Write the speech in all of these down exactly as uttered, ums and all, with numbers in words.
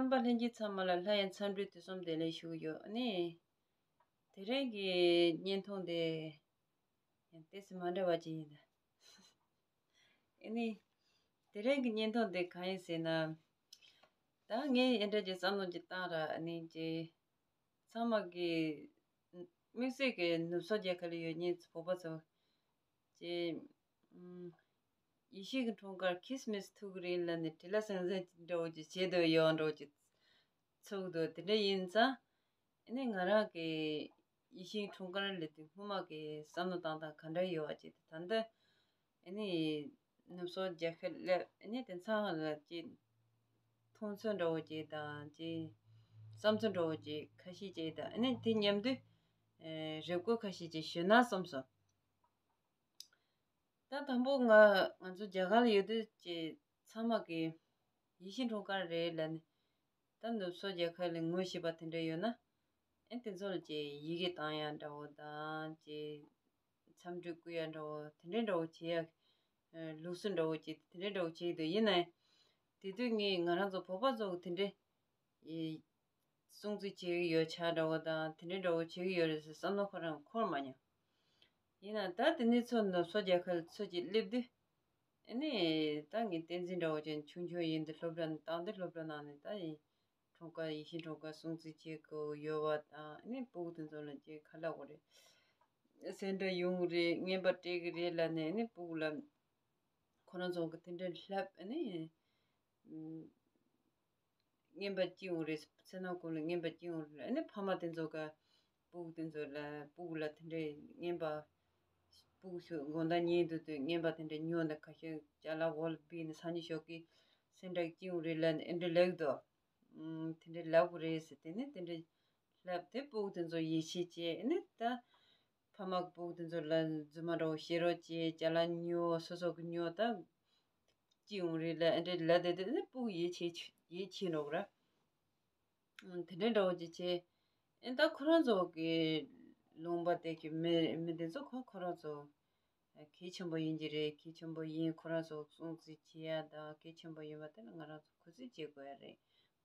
རྣམ་པ་ལྷན་རྒྱས་ཚང་མ་ལ་སླར་ཡང་འཚམས་འདྲིའི་དུས་གསུམ་བདེ་ལེགས་ཞུ་གི་ཡོད། ཨ་ནི། དེ་རིང་གི་བརྙན་ཐུང་དེ་ཡང་ཏོག་ཙམ་མ་འདྲ་བ་ཅིག་ཡིན་ད། ཨ་ནི། དེ་རིང་གི་བརྙན་ཐུང་དེ་གང་ཡིན་ཟེར་ན། ད་ངས་ཨེ་འདྲ་ཅིག་བསམ་བློ་ཅིག་བཏང་ར། ཨ་ནི་ཅིག་ཚང་མ་གི་དམིགས་བསལ་གྱི་ནུབ་ཕྱོགས་རྒྱལ་ཁབ་ལ་ཡོད་མཁན་བོད་པ་ཚོ་ཅིག་ཨུམ། ཡིད་བཞིན་གྱི་འཁྲུངས་སྐར་ཁྲིས་མིས་ཐུག་གི་རེད་ལབ་ནས་དྲི་ལ་ཟང་ཟིང་འདྲ་བོ་ཅིག་བྱེད་འདོད་ཡོད་འདྲ་བོ་ཅིག་ཚོར་འདུག་དེ་འདྲ་ཡིན་ཙང་། ཨ་ནི་ང་རང་གི་ཡིད་བཞིན་འཁྲུངས་སྐར་ལ་དུས་སྔོན་མ་གི་བསམ་བློ་བཏང་སྟངས་ག་འདྲ་ཡོད་པ་ཅིག་དེ་ད་ལྟ་ཨ་ནི་ནུབ་ཕྱོགས་རྒྱལ་ཁབ་སླེབས། ཨ་ནི་དེང་སང་ལ་ཅིག་མཐོང་ཚུལ་འདྲ་བོ་ཅིག་དང་ཅིག་བསམ་ཚུལ་འདྲ་བོ་ཅིག་ཁ་ཤས་ཅིག་དང་། ཨ་ནི་དེ་མཉམ་དུ་ཨེ་རེ་སྐུལ་ཁ་ཤས་ཅིག་ཞུས་ན་བསམ་སོང་། ད་དང་པོ་ང་ང་ཚོ་རྒྱ་གར་ལ་ཡོད་དུས་ཀྱི་ཚང་མ་གི་ཡིད་བཞིན་འཁྲུངས་སྐར་རེད་ལབ་ནས། ད་ནུབ་ཕྱོགས་རྒྱལ་ཁབ་ལ་ངོ་ཤེས་པ་དེ་འདྲ་ཡོད་ན། ཨེ་དེ་ཚོ་ལ་ཅིག་ཡི་གེ་བཏང་ཡ་འདྲ་བོ་དང་ཅིག་འཚམས་འདྲི་བསྐུལ་ཡ་འདྲ་བོ་དེ་འདྲ་འདྲ་བོ་བྱེད་ཡ་ལུགས་སྲོལ་འདྲ་བོ་ཅིག་དེ་འདྲ་འདྲ་བོ་བྱེད་ཀྱི་འདུག་ཡིན་ནའི་དེ་དུས་ངས་ང་རང་ཚོ་བོད་པ་ཚོ་གི་དེ་འདྲ་ཡི་སྲུང་བརྩི་བྱེད་ཀྱི་ཡོད་ཆ་འདྲ་བོ་དང་དེ་འདྲའི་འདྲ་བོ་བྱེད་ཀྱི་ཡོད་རེད་ཟེར་བསམ་བློ་ཁོ་རང་འཁོར་མ་མྱོང་། ཡིན་ནའང་ད་དེ་ནས་ཚུར་ནུབ་ཕྱོགས་རྒྱལ་ཁབ་ཚུར་ཅིག་སླེབས་དུས། ཨ་ནི་ད་ངས་བསྟན་འཛིན་འདྲ་བོ་ཅན་ཆུང་ཆུང་ཡིན་དུས་སློབ་གྲྭ་ནས་བཏང་དུས་སློབ་གྲྭ་ནང་ནས་ད་ཡིན་འཁྲུངས་སྐར་ཡིད་བཞིན་འཁྲུངས་སྐར་སྲུང་བརྩི་བྱེད་དགོས་ཡོད་པ་དང་། ཨ་ནི་སྤུ་གུ་དེ་ཚོ་ལ་ཅིག་ཁ་ལག་དགོས་རེད། སེམས་ཁྲལ་ཡོང་གི་རེད། རྔན་པ་སྤྲད་ཀྱི་རེད་ལབ་ནས། ཨ་ནི་སྤུ་གུ་ལ་ཁོ་རང་ཚོ་གི་དེ་འདྲ་ལབ། ཨ་ནི། རྔན་པ་སྐྱིད་འོང་རེད། མཚན་ནག་ཁུལ་ལ་རྔན་པ་སྐྱིད་འོང་རེད། ཨ་ནི་ཕ་མ་དེ་ཚོ་ག་སྤུ་གུ་དེ་ཚོ་ལ་སྤུ་གུ་ལ་དེ་འདྲའི་རྔན་པ། སྤུ་གུ་ཚོ་དགོང་དག་ཉལ་དུས་དུས་རྔན་པ་དེ་འདྲ་ཉོ་ནས་ཁ་ཤས་ཅ་ལག་འོག་ལ་སྦས་ནས་སང་ཉིན་ཞོགས་ཀས་སེམས་ཁྲལ་སྐྱིད་འོང་རེད་ལབ་ནས་ཨེ་འདྲ་ལབ་ཀྱི་འདུག་ཨུམ། དེ་འདྲ་ལབ་དགོས་རེད་ཟེར། དེ་ནས་དེ་འདྲ་ལབ་དེ་སྤུ་གུ་དེ་ཚོ་ཡིད་ཆེས་བྱས། ཨ་ནི་ད། ཕ་མ་གི་སྤུ་གུ་དེ་ཚོ་ལ་རྫུན་མ་འདྲ་བོ་བཤད་རོགས་བྱེད། ཅ་ལག་ཉོ། སོ་སོ་གི་ཉོ། ད་སྐྱིད་འོང་རེད་ལབ། ཨེ་འདྲ་ལབ་བསྡད་དུས་ཨ་ནི་སྤུ་གུ་ཡིད་ཆེས་ཡིད་ཆེས་འགྲོ་གི་ར། ཨང་། དེ་འདྲ་འདྲ་བོ་ཅིག་བྱས། ཨེ་ད་ཁོ་རང་ཚོ་གི་ལུང་པ་དེ་གི་མི་མི་དེ་ཚོ་ཁོ་ཁོ་རང་ཚོ་གལ་ཆེན་པོ་ཡིན་གྱི་རེད། གལ་ཆེན་པོ་ཡིན། ཁོ་རང་ཚོ་སྲུང་བརྩི་བྱེད་ཡ་དང་གལ་ཆེན་པོ་ཡིན་པ་དེ་ལ་ང་རང་ཚོ་གུས་བརྩི་བྱེད་དགོས་ཡ་རེད།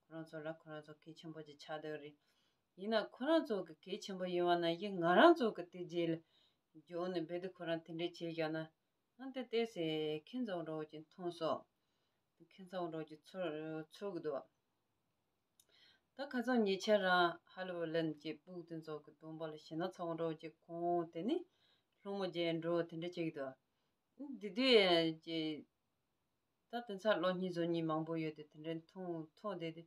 ཁོ་རང་ཚོ་ལ་ཁོ་རང་ཚོ་གལ་ཆེན་པོ་ཅིག་ཆགས་བསྡད་ཡོད་རེད། ཡིན་ན་ཁོ་རང་ཚོ་གི་གལ་ཆེན་པོ་ཡིན་པ་ནང་བཞིན་ང་རང་ཚོ་གི་དེ་རྗེས་ལ་འཇོག་ནས་རྦད་དེ་ཁོ་རང་དེ་འདྲས་བྱས་བཞག་ན། ཨ་ནི་དེ་ཏོག་ཙམ་ཁྱད་མཚར་འདྲ་བོ་ཅིག་མཐོང་སོང་། ཁྱད་མཚར་འདྲ་བོ་ཅིག་ཚོར་ཚོར་གི་འདུག་ད་ཁ་སང་ཉེ་ཆར་རང་ཧ་ལ་བ་ལན་གྱི་སྤུ་གུ་དེ་ཚོ་གི་གདོང་པ་ལ་ཞེད་སྣང་ཚ་བོ་འདྲ་བོ་ཅིག་གོན། དེ་ནས་སློང་མོ་བྱས་འགྲོ་དེ་འདྲ་བྱེད་ཀྱི་འདུག་དེ་དུས་ཀྱི་ད་དེང་སང་གློག་བརྙན་བཟོ་མཁན་མང་པོ་ཡོད་དེ། དེ་འདྲ་མཐོང་མཐོང་བསྡད་དེ།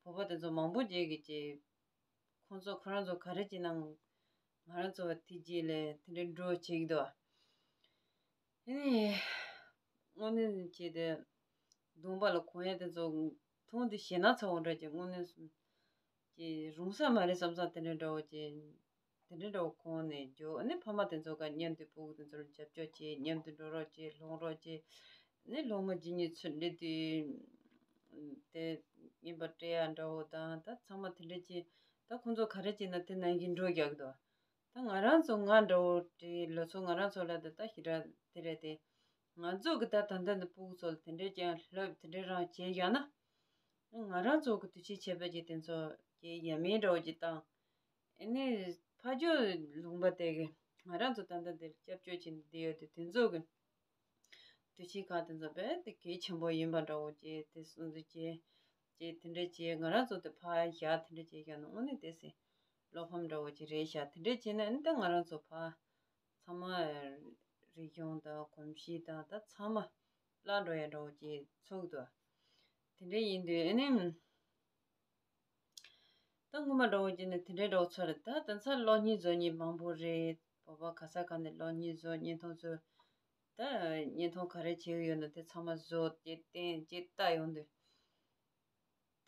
བོད་པ་དེ་ཚོ་མང་པོ་ཅིག་གིས་ཀྱི་ཁོང་ཚོ་ཁོ་རང་ཚོ་ག་རེ་བྱེད་ན་ང་རང་ཚོ་བ་དེ་རྗེས་ལ་དེ་འདྲ་འགྲོ་བྱེད་ཀྱི་འདུག་ཨ་ནི་དངོས་གནས་བྱས་ཏེ་གདོང་པ་ལ་གོན་ཡ་དེ་ཚོ་མཐོང་དུས་ཞེད་སྣང་ཚ་བོ་འདྲ་ཅིག་དངོས་གནས་སུ་ཀྱི་རུང་ས་མ་རེད་བསམ་བསམ་དེ་འདྲ་འདྲ་བོ་ཅིག་དེ་འདྲ་འདྲ་བོ་གོན་ནས་འགྱོ། ཨ་ནི་ཕ་མ་དེ་ཚོ་ག་མཉམ་དུ་སྤུ་གུ་དེ་ཚོར་རྒྱབ་སྐྱོར་བྱེད། མཉམ་དུ་འགྲོ་རོགས་བྱེད། སློང་རོགས་བྱེད། ཨ་ནི་སློང་མོ་བྱེད་མཁན་ཚོ་འདྲི་དུས་དེ་རྔན་པ་སྤྲད་ཡ་འདྲ་བོ་དང་། ད་ཚང་མ་དེ་འདྲ་བྱེད། ད་ཁོང་ཚོ་ག་རེ་བྱེད་ན་དེ་ནང་བཞིན་འགྲོ་རྒྱག་གི་འདུག་ད་ང་རང་ཚོ་ང་འདྲ་བོ་དེ་ལོ་ཚོད་ང་རང་ཚོ་ལ་ད་ད་ཞེ་དྲག་དེ་རེད་དེ། ང་ཚོ་གི་ད་ད་ལྟ་འདི་སྤུ་གུ་ཚོ་ལ་དེ་འདྲའི་ཀྱང་སློབ་དེ་འདྲའི་རང་བྱས་བཞག་ན། ང་རང་ཚོ་གི་དུས་ཆེན་ཁྱད་པར་ཅན་དེ་ཚོ་ཀྱི་ཡ་མེད་འདྲ་བོ་ཅིག་བཏང་། ཨ་ནི་ཕ་ཇོ་ལུང་པ་དེ་གི་ང་རང་ཚོ་ད་ལྟ་འདིར་སྐྱབས་བཅོལ་བྱས་ནས་བསྡད་ཡོད་དུས་དེ་ཚོ་གི་དུས་ཆེན་ཁག་དེ་ཚོ་རྦད་དེ་གལ་ཆེན་པོ་ཡིན་པ་འདྲ་བོ་ཅིག་དེ་སྲུང་བརྩི་བྱས་ཅིག་དེ་འདྲ་བྱས། ང་རང་ཚོ་དེ་ཕར་བཞག་དེ་འདྲ་བྱས་བཞག་ན་དངོས་གནས་དེ་སེ་བློ་ཕམ་འདྲ་བོ་ཅིག་རེད་ཤག་དེ་འདྲ་བྱས་ན་ཨ་ནི་ད་ང་རང་ཚོ་ཕར་ཚང་མ་རིག་གཞུང་དང་གོམས་གཤིས་དང་ད་ཚང་མ་བརླག་འགྲོ་ཡ་འདྲ་བོ་ཅིག་ཚོར་གི་འདུག་དེ་འདྲ་ཡིན་དུས་ཨ་ནི། ད་སྔོན་མ་འདྲ་བོ་ཅིག་ནས་དེ་འདྲའི་འདྲ་བོ་ཚོར་རེད། ད་དེང་སང་གློག་བརྙན་བཟོ་མཁན་མང་པོ་རེད། བོད་པ་ག་ས་ག་ནས་གློག་བརྙན་བཟོ། བརྙན་ཐུང་བཟོ། ད་བརྙན་ཐུང་ག་རེ་བྱེད་ཀྱི་ཡོད་ན་དེ་ཚང་མ་བཟོ་བྱས་བསྟན་བྱས་བལྟ་ཡོང་དུས།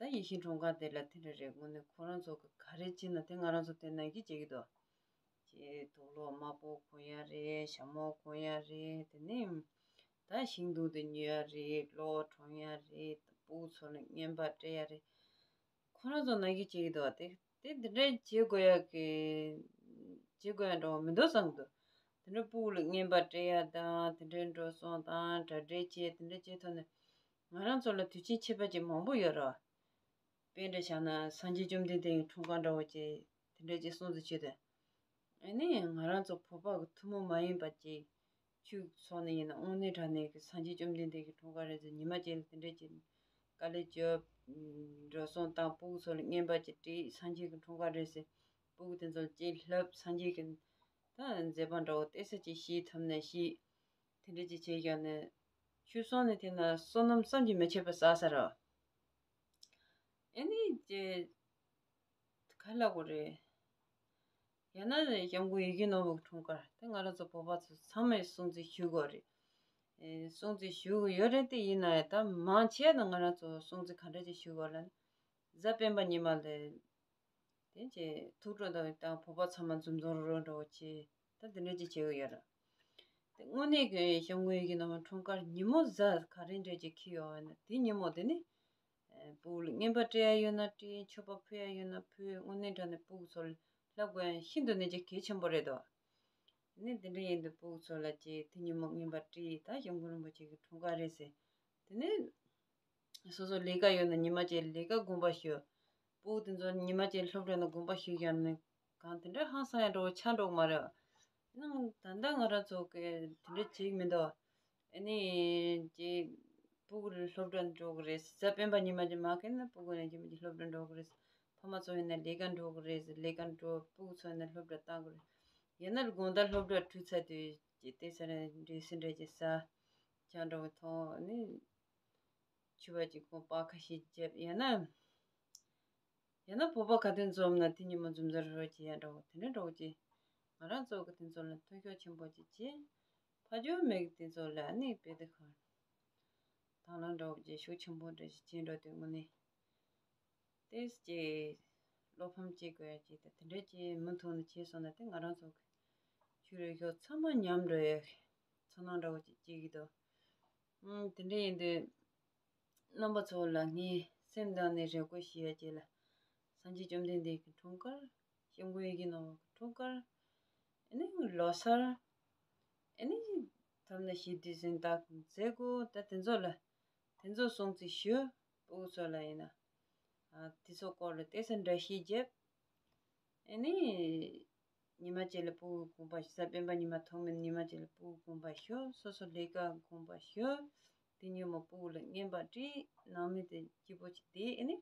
ད་ཡིད་བཞིན་འཁྲུངས་སྐར་དེ་ལ་དེ་འདྲ་རེད། དངོས་གནས་ཁོ་རང་ཚོ་གི་ག་རེ་བྱེད་ན་དེ་ང་རང་ཚོ་དེ་ནང་བཞིན་བྱེད་ཀྱི་འདུག་ཅེས་དུག་ལོག་དམར་པོ་གོན་ཡ་རེད། ཞྭ་མོ་གོན་ཡ་རེད། དེ་ནས་ད་ཤིང་སྡོང་དེ་ཉོ་ཡ་རེད། གློག་གྲོན་ཡ་རེད། སྤུ་གུ་ཚོ་ལ་རྔན་པ་སྤྲད་ཡ་རེད། ཁོ་རང་ཚོ་ནང་བཞིན་བྱེད་ཀྱི་འདུག་དེ་དེ་འདི་འདྲ་བྱེད་དགོས་ཡ་གི་བྱེད་དགོས་ཡ་འདྲ་བོ་མི་འདུག་བསམ་གྱི་འདུག་དེ་འདྲ་སྤུ་གུ་ལ་རྔན་པ་སྤྲད་ཡ་དང་དེ་འདྲའི་འགྲོ་སོང་དང་གྲ་སྒྲིག་བྱས་དེ་འདྲ་བྱས་ཐོག་ནས་ང་རང་ཚོ་ལ་དུས་ཆེན་ཁྱད་པར་ཅན་མང་པོ་ཡོད་རེད། དཔེ་འདྲ་བཞག་ན་སངས་རྒྱས་བཅོམ་ལྡན་འདས་ཀྱི་འཁྲུངས་སྐར་འདྲ་བོ་ཅིག་དེ་འདྲ་ཅིག་སྲུང་བརྩི་བྱས་ཏེ། ཨ་ནི་ང་རང་ཚོ་བོད་པ་གི་ཐུན་མོང་མ་ཡིན་པ་ཅིག་ཆོས་ཚོགས་ནས་ཡིན་ན་དངོས་གནས་དྲང་གནས་ཀྱི་སངས་རྒྱས་བཅོམ་ལྡན་འདས་ཀྱི་འཁྲུངས་སྐར་རེད་ཟེར། ཉི་མ་གཅིག་ལ་དེ་འདྲ་ཅིག་དཀའ་ལས་བརྒྱབ། འགྲོ་སོང་བཏང་། སྤུ་གུ་ཚོ་ལ་རྔན་པ་ཅིག་སྤྲད། སངས་རྒྱས་ཀྱི་འཁྲུངས་སྐར་རེད་ཟེར། སྤུ་གུ་དེ་ཚོ་ལ་ཅིག་ལྷབ། སངས་རྒྱས་ཀྱི་ད་མཛད་པ་འདྲ་བོ་ཏོག་ཙམ་ཅིག་ཤེས་ཐུབ་ན་ཤེས། དེ་འདྲ་ཅིག་བྱས་ཀྱང་ནི་ཆོས་ཚོགས་ནས་དེ་ན་བསོད་ནམས་བསམ་གྱིས་མི་ཁྱབ་པ་བསགས་ས་རེད། ཨེ་ནི་ཅེ་ག་ལ་གོ་རེད། ཡང་ན་སྐྱབས་མགོན་ཡིད་བཞིན་ནོར་བུ་གི་འཁྲུངས་སྐར་དེ་ང་རང་ཚོ་བོད་པ་ཚོ་ཚང་མས་སྲུང་བརྩི་ཞུ་དགོས་རེད། ཨེ་སྲུང་བརྩི་ཞུ་གི་ཡོད་རེད། དེ་ཡིན་ན་ཡང་ད་མང་ཆེ་ན་ང་རང་ཚོ་སྲུང་བརྩི་ག་འདྲ་ཅིག་ཞུ་དགོས་ལབ་ན། གཟའ་སྤེན་པ་ཉི་མ་ལ་དེ་ཅེ་ཐུགས་སྤྲོ་དང་བོད་པ་ཚང་མ་འཛོམས་འཛོམས་རོགས་རོགས་འདྲ་བོ་བྱེད། ད་དེ་འདྲ་ཅིག་བྱེད་དགོས་ཡོད་རེད། དེ་དངོས་གནས་ཀྱི་སྐྱབས་མགོན་ཡིད་བཞིན་ནོར་བུ་འཁྲུངས་སྐར་ཉིན་མོ་གཟའ་ག་རེ་འདྲ་ཅིག་འཁེལ་ཡོད་ན་དེ་ཉིན་མོ་དེ་ནི། ཨེ་སྤུ་གུ་ལ་རྔན་པ་སྤྲད་ཡ་ཡོད་ན་སྤྲད། མཆོད་པ་ཕུལ་ཡ་ཡོད་ན་ཕུལ། དངོས་གནས་དྲང་གནས་སྤུ་གུ་ཚོ་ལ་ལྷབ་དགོས་ཡ་ཤིན་ཏུ་ནས་ཅིག་གལ་ཆེན་པོ་རེད་དོ། ནི་དེ་འདྲ་ཡིན་དུས་སྤུ་གུ་ཚོ་ལ་ཅིག་དེ་ཉིན་མོ་རྔན་པ་སྤྲད། ད་སྐྱབས་མགོན་རིན་པོ་ཆེ་གི་འཁྲུངས་སྐར་རེད་ཟེར། དེ་ནས་སོ་སོ་ལས་ཀ་ཡོད་ན་ཉི་མ་གཅིག་ལས་ཀ་དགོངས་པ་ཞུ། སྤུ་གུ་དེ་ཚོ་ཉི་མ་གཅིག་སློབ་གྲྭ་ནང་དགོངས་པ་ཞུ་ཡ་ནི་གང་དེ་འདྲ་ཧང་སང་ཡ་འདྲ་བོ་ཆགས་འགྲོ་གི་མ་རེད། ནང་ད་ལྟ་ང་རང་ཚོ་གི་དེ་འདྲ་བྱེད་ཀྱི་མི་འདུག་ཨ་ནི་ཅིག་སྤུ་གུ་སློབ་གྲྭ་འགྲོ་གི་རེད། གཟའ་སྤེན་པ་ཉི་མ་ཅིག་མ་ཁེལ་ན་སྤུ་གུ་ནས་ཅིག་མ་ཅིག་སློབ་གྲྭ་འགྲོ་གི་རེད། ཕ་མ་ཚོ་ཡིན་ན་ལས་ཀ་འགྲོ་གི་རེད། ལས་ཀ་འགྲོ། སྤུ་གུ་ཚོ་ཡིན་ན་སློབ་གྲྭ་བཏང་གི་རེད། ཡིན་ན་དགོང་དག་སློབ་གྲྭ་གྲོལ་ཚར་དུས་ཅིག་ཏོག་ཙམ་འགྲོས་སེ་འདྲ་ཅིག་ཟ་ཇ་འདྲ་བོ་འཐུང་། ཨ་ནི་མཆོད་པ་ཅིག་གོན། པར་ཁ་ཤས་བརྒྱབ། ཡང་ན་ཡང་ན་བོད་པ་ག་དུས་འཛོམས་ན་དེ་ཉིན་མོ་འཛོམས་ཟེར་རོགས་བྱེད་ཡ་འདྲ་བོ་དེ་འདྲ་འདྲ་བོ་ཅིག་ང་རང་ཚོ་གི་དེ་ཚོ་ལ་མཐུན་ཤུགས་ཆེན་པོ་ཅིག་བྱེད། ཕ་ཇོ་མེ་གི་དེ་ཚོ་ལ་ནི་དཔེ་དེ་གང་དང་བླངས་འདྲ་བོ་ཅིག་ཤུགས་ཆེན་པོ་འདྲ་ཞིག་བྱེད་འགྲོ་དུས་དངོས་གནས་ཏོག་ཙམ་ཅིག་བློ་ཕམ་བྱེད་དགོས་ཡ་ཅིག་དང་དེ་འདྲ་ཅིག་མུ་མཐུད་ནས་བྱས་སོང་ན་དེ་ང་རང་ཚོ་གི་ཆོས་རིག་གཞུང་ཚང་མ་ཉམས་འགྲོ་ཡ་ཚོར་སྣང་འདྲ་བོ་ཅིག་སྐྱེ་གི་འདུག་ཨང་། དེ་འདྲ་ཡིན་དུས་རྣམ་པ་ཚོ་ལ་ངས་སེམས་གཏིང་ནས་རེ་སྐུལ་ཞུ་ཡ་ཅིག་ལ། སངས་རྒྱས་བཅོམ་ལྡན་འདས་ཀྱི་འཁྲུངས་སྐར། སྐྱབས་མགོན་ཡིད་བཞིན་ནོར་བུ་གི་འཁྲུངས་སྐར། ཨ་ནི་ལོ་གསར། ཨ་ནི་ཐོབ་ན་ཞི་བདེ་གཟེངས་རྟགས་མཛད་སྒོ་ད་དེ་ཚོ་ལ་དེ་ཚོ་སྲུང་བརྩི་ཞུ། སྤུ་གུ་ཚོ་ལ་ཡིན་ན་ཨ་དེ་ཚོ་སྐོར་ལ་ཏོག་ཙམ་འགྲེལ་བཤད་བརྒྱབ། ཨ་ནི་ཉི་མ་གཅིག་ལ་སྤུ་གུ་དགོངས་པ་ཞུ། གཟའ་སྤེན་པ་ཉི་མ་ཐོག་མའི་ཉི་མ་གཅིག་ལ་སྤུ་གུ་དགོངས་པ་ཞུ། སོ་སོ་ལས་ཀ་དགོངས་པ་ཞུ། དེ་ཉིན་མོ་སྤུ་གུ་ལ་རྔན་པ་སྤྲད། ནང་མི་དེ་སྐྱིད་པོ་ཅིག་བསྡད། ཨ་ནི་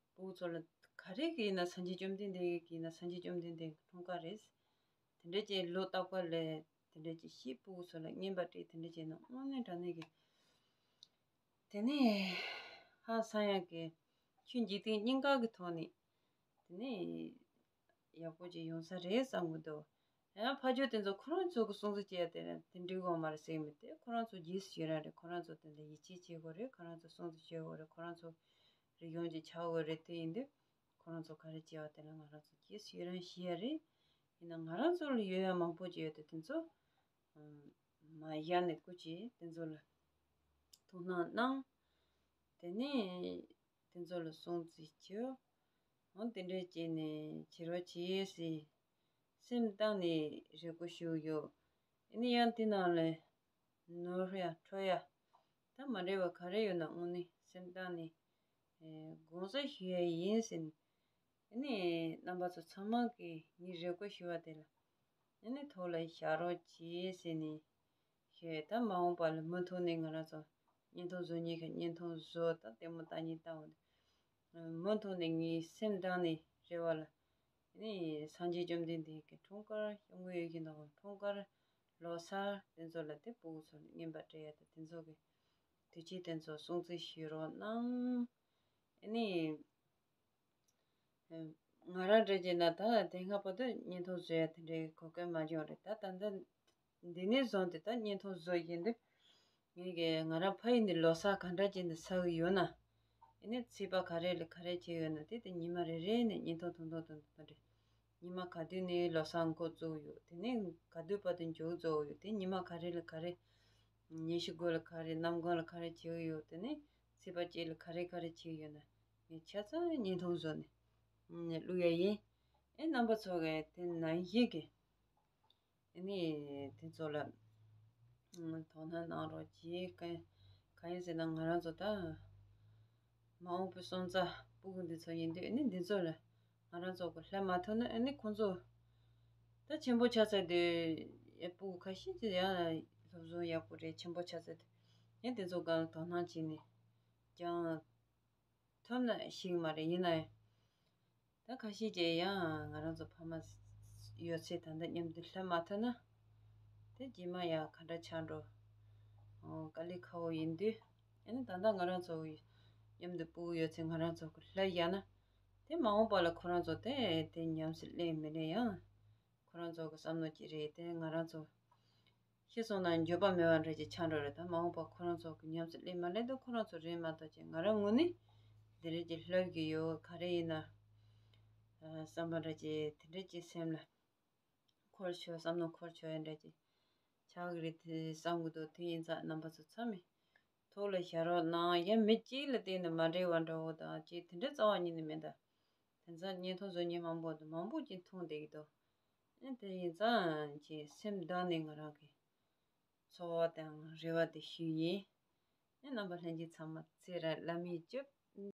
སྤུ་གུ་ཚོ་ལ་ག་རེ་གི་ཡིན་ན་སངས་རྒྱས་བཅོམ་ལྡན་འདས་ཀྱི་ཡིན་ན་སངས་རྒྱས་བཅོམ་ལྡན་འདས་ཀྱི་འཁྲུངས་སྐར་རེད། དེ་འདྲ་ཅིག་ལོ་རྟག་པར་ལ་དེ་འདྲ་ཅིག་ཤེས། སྤུ་གུ་ཚོ་ལ་རྔན་པ་སྤྲད། དེ་འདྲ་བྱས་ན་དངོས་གནས་དྲང་གནས་ཀྱི་དེ་ནས་ཧ་སང་ཡག་གི་ཆོས་འཇིག་རྟེན་གཉིས་ཀ་གི་ཐོག་ནས་དེ་ནས་ཡག་པོ་ཅིག་ཡོང་ས་རེད་བསམ་གི་འདུག་ཡང་ཕ་ཇོ་དེ་ཚོ་ཁོ་རང་ཚོ་གི་སྲུང་བརྩི་བྱས་ཡ་དེ་དེ་འགྲིག་གོ་མ་རེད་ཟེར་གི་མི་དེ། ཁོ་རང་ཚོ་རྗེས་སུ་ཡི་རང་རེད། ཁོ་རང་ཚོ་དེ་ལ་ཡིད་ཆེས་བྱེད་དགོས་རེད། ཁོ་རང་ཚོ་སྲུང་བརྩི་བྱེད་དགོས་རེད། ཁོ་རང་ཚོ་རིག་གཞུང་ཅིག་ཆགས་དགོས་རེད། དེ་ཡིན་དུས་ཁོ་རང་ཚོ་ག་རེ་བྱས་པ་དེ་ལ་ང་རང་ཚོ་རྗེས་སུ་ཡི་རང་ཞུ་ཡ་རེད། ཡིན་ན་ང་རང་ཚོ་ལ་ཡོད་ཡ་མང་པོ་ཅིག་ཡོད་དེ་དེ་ཚོ་མ་གཞི་ནས་སྐུ་མཁྱེན་དེ་ཚོ་ལ་ཐུགས་སྣང་གནང་། དེ་ནས་དེ་ཚོ་ལ་སྲུང་བརྩི་ཞུ། འོ་དེ་འདྲས་བྱས་ནས་བྱེད་རོགས་བྱེད་ཟེར་སེམས་གཏིང་ནས་རེ་སྐུལ་ཞུ་གི་ཡོད། ཨ་ནི་ཡང་དེ་ནང་ལ་ནོར་ཡ་འཕྲོད་ཡ་ད་མ་འདྲ་བ་ག་རེ་ཡོད་ན་དངོས་གནས་སེམས་གཏིང་ནས་ཨེ་དགོངས་ས་ཞུ་ཡ་ཡིན་ཟེར་ནས། ཨ་ནི་རྣམ་པ་ཚོ་ཚང་མ་གིས་ངས་རེ་སྐུལ་ཞུ་བ་དེ་ལ་ཨ་ནི་ཐུགས་ལ་བཞག་རོགས་གྱིས་ཟེར་ནས་ཞུས། ད་མ་འོངས་པ་ལ་མུ་མཐུད་ནས་ང་རང་ཚོ་བརྙན་ཐུང་བཟོ་མཁན་གྱི་བརྙན་ཐུང་བཟོ། ད་ལྟད་མོ་ལྟ་མཁན་ལྟ་འོང་། མུ་མཐུད་ནས་ངའི་སེམས་གཏིང་ནས་རེ་བ་ལ་ཨ་ནི་སངས་རྒྱས་བཅོམ་ལྡན་འདས་ཀྱི་འཁྲུངས་སྐར། སྐྱབས་མགོན་ཡིད་བཞིན་ནོར་བུའི་འཁྲུངས་སྐར། ལོ་གསར་དེ་ཚོ་ལ་དེ་སྤུ་གུ་ཚོ་ལ་རྔན་པ་སྤྲད་ཡ་དང་དེ་ཚོ་གི་དུས་ཆེན་དེ་ཚོ་སྲུང་བརྩི་ཞུ་རོགས་གནང་། ཨ་ནི་ང་རང་འདྲ་བྱས་ན་ད་དེ་སྔ་བར་དུ་བརྙན་ཐུང་བཟོ་ཡ་དེ་འདྲའི་གོ་སྐབས་མ་བྱུང་རེད། ད་ད་ལྟ་འདི་ནས་བཟུང་སྟེ་ད་བརྙན་ཐུང་བཟོ་བཞིན་དུ་ངས་ཀྱི་ང་རང་ཕ་ཡུལ་ནས་ལོ་གསར་ག་འདྲ་བྱས་ནས་ཟ་གི་ཡོད་ན། ཨ་ནི་ཚེས་པ་ག་རེ་ལ་ག་རེ་བྱས་ཡོད་ན་དེ་དེ་ཉི་མ་རེ་རེ་ནས་བརྙན་ཐུང་ཐུང་ཐུང་ཐུང་ཐུང་རེ། ཉི་མ་ག་དུས་ནས་ལོ་གསར་འགོ་བཙུགས་ཡོད། དེ་ནས་ག་དུས་བར་དུ་མཇུག་རྫོགས་ཡོད། དེ་ཉི་མ་ག་རེ་ལ་ག་རེ། ཉི་ཤུ་དགུ་ལ་ག་རེ། གནམ་གང་ལ་ག་རེ་བྱེད་ཀྱི་ཡོད། དེ་ནས་ཚེས་པ་གཅིག་ལ་ག་རེ་ག་རེ་བྱེད་ཀྱི་ཡོད་ན་ངས་ཆ་ཚང་བརྙན་ཐུང་བཟོས་ནས་བླུག་ཡ་ཡིན། ཨེ་རྣམ་པ་ཚོ་གིས་དེ་ནང་བཞིན་གྱི་ཨ་ནི་དེ་ཚོ་ལ་དོ་སྣང་གནང་རོགས་གྱིས། གང་གང་ཡིན་ཟེར་ན་ང་རང་ཚོ་ད་མ་འོངས་པའི་སོན་རྩ་ སྤུ་གུ་འདི་ཚོ་ཡིན་དུས་ཨ་ནི་འདི་ཚོ་ལ་ང་རང་ཚོ་གི་སླེབས་མ་ཐུབ་ན་ཨ་ནི་ཁོང་ཚོ་ད་ཆེན་པོ་ཆགས་ཚར་དུས་ཡ་སྤུ་གུ་ཁ་ཤས་ཀྱི་ཡང་སློབ་སྦྱོང་ཡག་པོ་རེད། ཆེན་པོ་ཆགས་ཚར་དུས་ཡང་དེ་ཚོ་སྒང་ལ་དོ་སྣང་བྱས་ནས་སྦྱང་ཐུབ་ན་ཞིག་མ་རེད། ཡིན་ན་ཡང་ད་ཁ་ཤས་ཀྱིས་ཡང་ང་རང་ཚོ་ཕ་མ་ཡོད་ཚད་ད་ལྟ་མཉམ་དུ་སླེབས་མ་ཐུབ་ན་དེ་རྗེས་མ་ཡང་ག་འདྲ་ཆགས་འགྲོ། ཨོ། དཀའ་ལས་ཁག་པོ་ཡིན་དུས་ཨ་ནི་ད་ལྟ་ང་རང་ཚོ་མཉམ་དུ་སྤུ་གུ་ཡོད་ཚད་ང་རང་ཚོ་གི་སླེབས་ཡག་ན་དེ་མ་འོངས་པ་ལ་ཁོ་རང་ཚོ་དེ་དེ་ཉམས་སུ་ལེན་མི་ལེན་ཡང་ཁོ་རང་ཚོ་གི་བསམ་བློ་ཅིག་རེད། དེ་ང་རང་ཚོ་ཤི་སོང་ན་འགྱོད་པ་མེད་པ་འདྲ་ཅིག་ཆགས་འགྲོ་རེད། ད་མ་འོངས་པ་ཁོ་རང་ཚོ་གི་ཉམས་སུ་ལེན་མ་ལེན་དེ་ཁོ་རང་ཚོ་རེད་མ་གཏོགས་ཅིག་ང་རང་ངོས་ནས་དེ་འདྲ་ཅིག་སླེབས་ཀྱི་ཡོད་ག་རེ་ཡིན་ན་བསམ་པ་འདྲ་ཅིག་དེ་འདྲ་ཅིག་སེམས་ལ་འཁོར་ཆོག་བསམ་བློ་འཁོར་ཆོག་ཡ་འདྲ་ཅིག་ཆགས་ཀྱི་རེད་དེ་བསམ་གྱི་འདུག་དེ་ཡིན་ཙང་རྣམ་པ་ཚོ་ཚང་མས་ཐུགས་ལ་བཞག་རོགས་གནང་། ཡ་མི་གཅིག་ལ་བརྟེན་ནས་མ་འབྲེལ་བ་འདྲ་བོ་དང་ཅིག་དེ་འདྲ་རྩ་བ་ཉིད་ནས་མེད་ད། དེང་སང་བརྙན་ཐུང་བཟོ་མཁན་མང་པོ་འདུག་མང་པོ་ཅིག་མཐོང་བསྡད་ཀྱི་འདུག་ཨེ་དེ་ཡིན་ཙང་ཅིག་སེམས་གཏིང་ནས་ང་རང་གི་ཚོར་བ་དང་རེ་བ་དེ་ཞུས་ཡིན། ཨེ་རྣམ་པ་ལྷན་རྒྱས་ཚང་མ་ཚེ་རིང་ལ་མི་སྐྱིད།